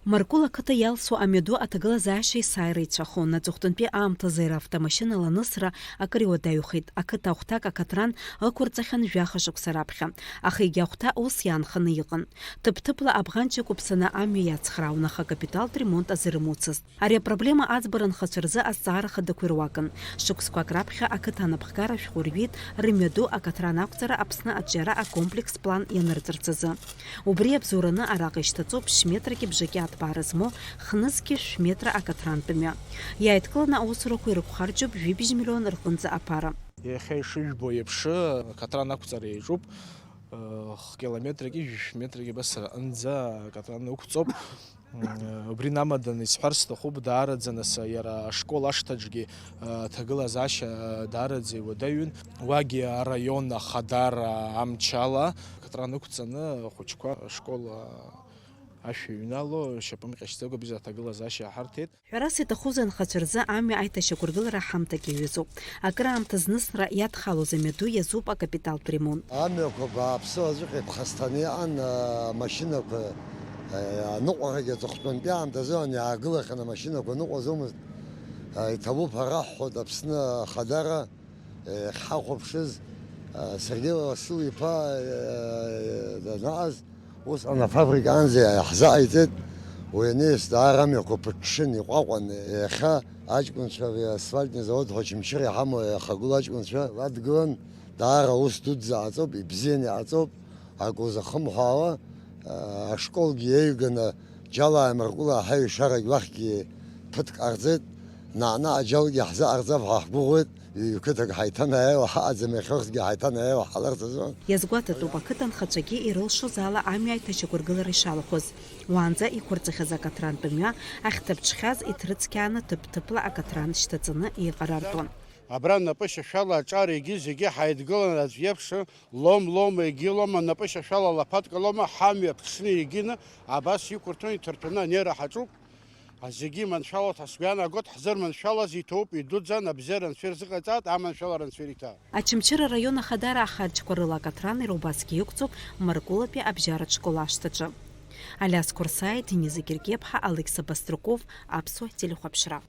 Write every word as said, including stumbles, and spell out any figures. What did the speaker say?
Маркула ақыҭа иалсуа амҩаду аҭагылазаашьа есааира ицәахон. Аҵыхәтәантәи аамҭазы иара автомашьынала анысра акыр иуадаҩхеит. Ақыҭа ахәҭак акаҭран ықәырҵахьан жәаха шықәса раԥхьа, аха егьи ахәҭа ус иаанханы иҟан. Ҭыԥ-ҭыԥла абӷанча қәыԥсаны амҩа иацхраауан, аха акапиталтә ремонт азы рымуцызт. Ари апроблема аӡбара анхацәа рзы азҵаара хадақәа ируакын. Шықәсқәак раԥхьа ақыҭа анапхгара ашәҟәы рҩит рымҩаду акаҭран ақәҵара Аԥсны аҿиара акомплекс план ианырҵарц азы. Убри иабзоураны араҟа ишьҭаҵоуп ԥшь метрагьы бжаки аҭбаара змоу хнызқьи шә метра акаҭрантә мҩа. Иааидкыланы аусурақәа ирықәхарџьуп жәибжь миллион рҟынӡа аԥара. Иахьа ишыжәбо еиԥш, акаҭран ақәҵара иаҿуп. Хкилометрагьы жәшә метрагьы абас аҟынӡа акаҭран ықәҵоуп. Убри намаданы исҳәар сҭахуп, даараӡа нас иара ашкол ашҭаҿгьы аҭагылазаашьа даараӡа иуадаҩын. Уагьы араион ахадара амчала акаҭран ықәҵаны ахәыҷқәа ашкол ашәа иҩнало шьапымҟьашьӡакәа бзиа аҭагылазаашьа аҳарҭеит. Ҳәарас иҭахузеи, анхацәа рзы амҩа аиҭашьақәыргылара ҳамҭак иаҩызоуп. Акыраамҭа знысра иадхалоз амҩаду иазуп акапиталтә ремонт. Амҩақәа бааԥсыла аӡәык иԥхасҭаны иҟан, а, амашьынақәа, а, аныҟәарагьы аҵыхәтәантәи аамҭазы иаан иаагылахьан, амашьынақәа ныҟәаӡомызт. А, иҭабуп ҳәа раҳҳәоит Аԥсны Ахадара, а, иахьҳахәаԥшыз, а, Сергеи Ласул-иԥа, а, данааз, Усҟан афабрикаанӡа иаҳзыҟаиҵеит, уи анаҩс даара амҩақәа ԥыҽҽын, иҟәаҟәан, иахьа аҷкәынцәа ари асфальтный завод ҳәа Очамчыра иҳамоу иахагылоу аҷкәынцәа ладгылан, даара аус дуӡӡа ҟаҵоуп, ибзианы иҟаҵоуп, акы узахымҳәаауа, ашколгьы еиҩганы Џьалаа Маркулаа ҳаҩшарагь уахьгьы ԥыҭк ҟарҵеит, наҟ-наҟ аџьалгьы ҳзыҟарҵап ҳәа ҳгәыӷуеит. Ҩ-қыҭак ҳаиҭанеиуа ҳаҟаӡам, иахьа усгьы ҳаиҭанеиуа ҳҟаларц азы. Иазгәаҭатәуп ақыҭанхацәагьы ирылшоз ала амҩа аиҭашьақәыргылара ишалахәыз. Уаанӡа иқәырҵахьаз акаҭрантә мҩа ахьҭаԥҽхьаз иҭрыцқьааны ҭыԥ-ҭыԥла акаҭран шьҭаҵаны еиҟарартәуан. Абра напышьашәала аҿар егьи зегьы ҳаидгылан аӡә иеиԥш, лом-лома егьи лома, напышьашәала лаԥаҭк лома, ҳамҩа ԥҽны егьины абас иқәырҭәаны иҭырҭәаны анеира ҳаҿуп. Зегьы иманшәалоит ҳәа сгәы иаанагоит, ҳзырманшәалаз иҭоуп, идуӡӡан, абзиара анцәа ирзыҟаиҵааит, аманшәалара анцәа ириҭааит. Очамчыра араион Ахадара ахарџьқәа рыла акаҭран иара убасгьы иқәҵоуп Маркулатәи абжьаратә школ ашҭаҿы. Алиас Қәырсаиа, Денис Гергеԥҳа, Алықьса Баструков, Аԥсуа телехәаԥшра.